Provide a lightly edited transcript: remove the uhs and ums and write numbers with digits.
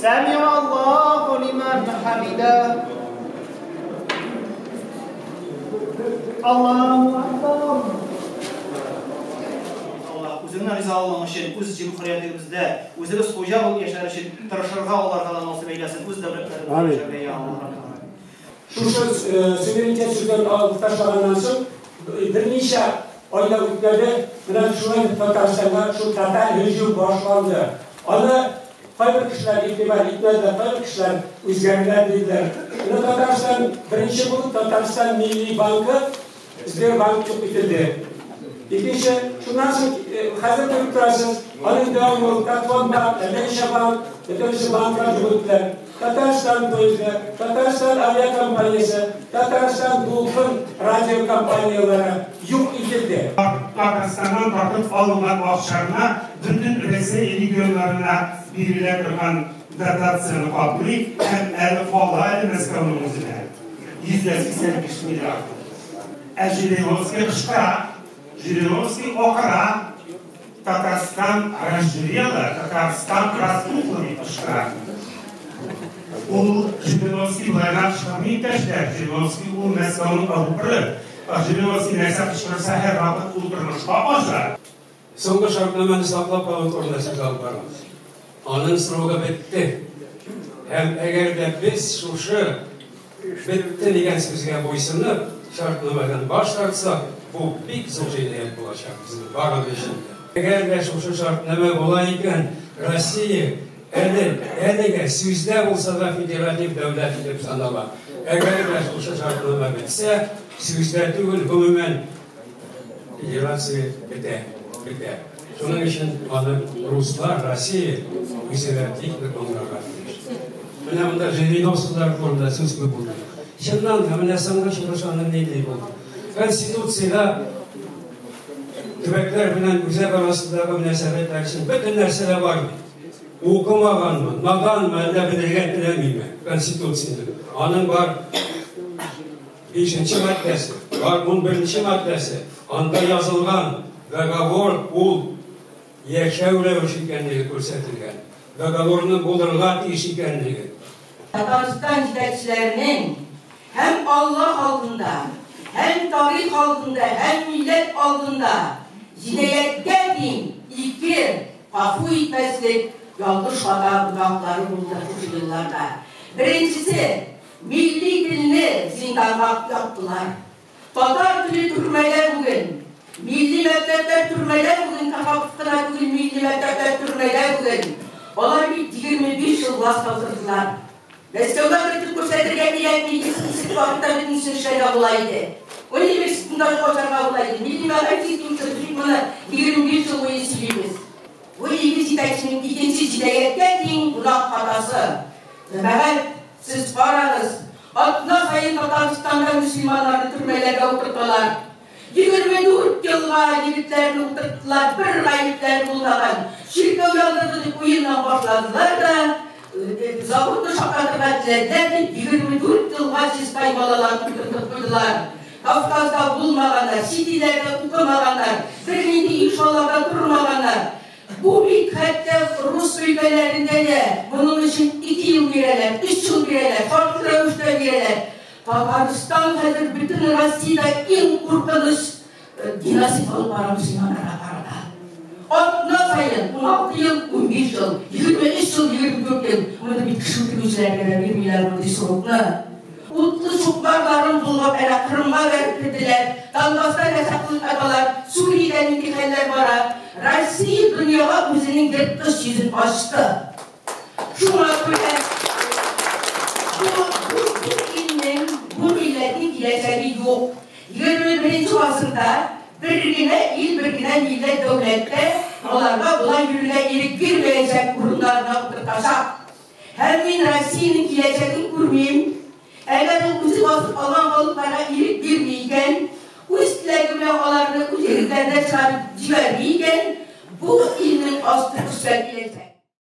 سمع الله لمن حمده. الله أكبر. Аллаһ үзеңнең ризалыгың өчен, үз җөмһүриятебездә, үзебез хуҗа булып яшәр өчен тырышырга аларга да насыйп әйләсен, үз дәүләтләребездә яшәргә, я Аллаһ. Шушы суверенитет сүзен алып ташлаганнан соң берничә айлар үтмәде, менә шулай Татарстанга шул татар һөҗүм башланды. Аны кайбер кешеләр игътибар итмәделәр, кайбер кешеләр үзгәрделәр диделәр. Менә Татарстан беренче булып Татарстан Милли банкы, Сбербанк юк ителде. Икенче, шуннан соң хәзер күреп торасыз, аның дәвамы Татфондбанк, әллә ничә банк, бөтенесе банклар юк иттеләр. Татарстан поезды, Татарстан авиакомпаниясе, Татарстан Дулкын радиокомпанияләре юк ителде. Татарстаннан тартып алынган акчаны бөтен Россия регионнарына бирелә торган дотацияне каплый һәм әле кала әле Мәскәүнең үзенә. 185 миллиард. Ә Жириновский кычкыра, Жириновский акыра, Татарстан разжирела, Татарстан распухла дип кычкыра. Ул Жириновский былайга кычкырмый, иптәшләр. Жириновский ул Мәскәүнең рупоры. Жириновский нәрсә кычкырса, һәрвакыт ул тормышка аша. Соңгы шартнаманы саклап калу турында сүз алып барабыз. Аның срогы бетте. Һәм әгәр дә без шушы бетте дигән сүзгә буйсынып, шартнамадан баш тартсак, бу бик зур җинаять булачак безнең барыбыз өчен дә. Әгәр дә шушы шартнама була икән, Россия әлегә сүздә булса да федератив дәүләт итеп санала. Әгәр дә шушы шартнама бетсә, сүздә түгел, гомумән федерация бетә, бетә. Шуның өчен аны руслар, Россия үзе дә бик нык аңларга тиеш. Менә монда Жириновскийлар турында сүз күп булды. Чыннан да менә соңгы чыгыш аның нинди булды? Конституциядә төбәкләр белән үзәк арасындагы мөнәсәбәтләр өчен бөтен нәрсә дә бар бит. Укымаганмы, наданмы, әллә белергә теләмиме Конституцияне? Аның бар 5 маддәсе, бар 11 маддәсе. Анда язылган договор ул яшәү рәвеше икәнлеге күрсәтелгән. Договорның булырга тиеш икәнлеге. Татарстан җитәкчеләренең һәм Аллаһ алдында, һәм тарих алдында, һәм милләт алдында җинаятькә тиң ике гафу итмәслек ялгыш хата гөнаһлары булды шушы елларда. Беренчесе, милли телне зинданга яптылар. Татар теле төрмәдә бүген, милли мәктәпләр төрмәдә бүген, Кахапов кына түгел, милли мәктәпләр төрмәдә бүген. Алар бит 25 ел властьта утырдылар. Мәскәүгә кертеп күрсәтергә кирәк, милли вакытта бөтенесен эшләргә була иде. Университетында ачарга була иде. Милли мәгариф институты бит моны 25 ел буе сөйлибез. Бу ике җитәкченең икенче җинаятькә тиң гөнаһ хатасы. Җәмәгать, сез карагыз, атна саен Татарстанда мөселманнарны төрмәләргә утырталар. 24 елга егетләрне утырттылар, бер гаепләре булмаган. Чиркәү яндырды дип уеннан башладылар да, заводны шартлатырга теләделәр дип 24 елга чистай балаларын утыртып куйдылар. Кавказда булмаганнар, чит илләрдә укымаганнар, бернинди иншалларда тормаганнар. Бу бит хәтта рус өлкәләрендә дә моның өчен 2 ел бирәләр, 3 ел бирәләр, шартлы рәвештә бирәләр. Татарстан хәзер бөтен Россиядә иң куркыныч геноцид алып бара мөселманнарга карата. Атна саен 16 ел, 15 ел, 23 ел, 24 ел. Моны бит кеше үтерүчеләргә дә бирмиләр мондый срокны. Утлы чукмарларын булгап әле Кырымга бәреп керделәр. Донбасста нәрсә кылып яталар, Сүриядә нинди хәлләр бара. Россия дөньяга үзенең ерткыч йөзен ачты. Шуңа күрә бу илнең, бу милләтнең киләчәге юк. 21 гасырда бер генә ил, бер генә милләт дәүләттә аларга болай йөрергә ирек бирмәячәк, урыннарына утыртачак. Һәм мин Россиянең киләчәген күрмим. Әгәр ул үзе басып алган халыкларга ирек бирми икән, үз пәрдә чыгарып җибәрми икән, бу илнең асты өскә киләчәк.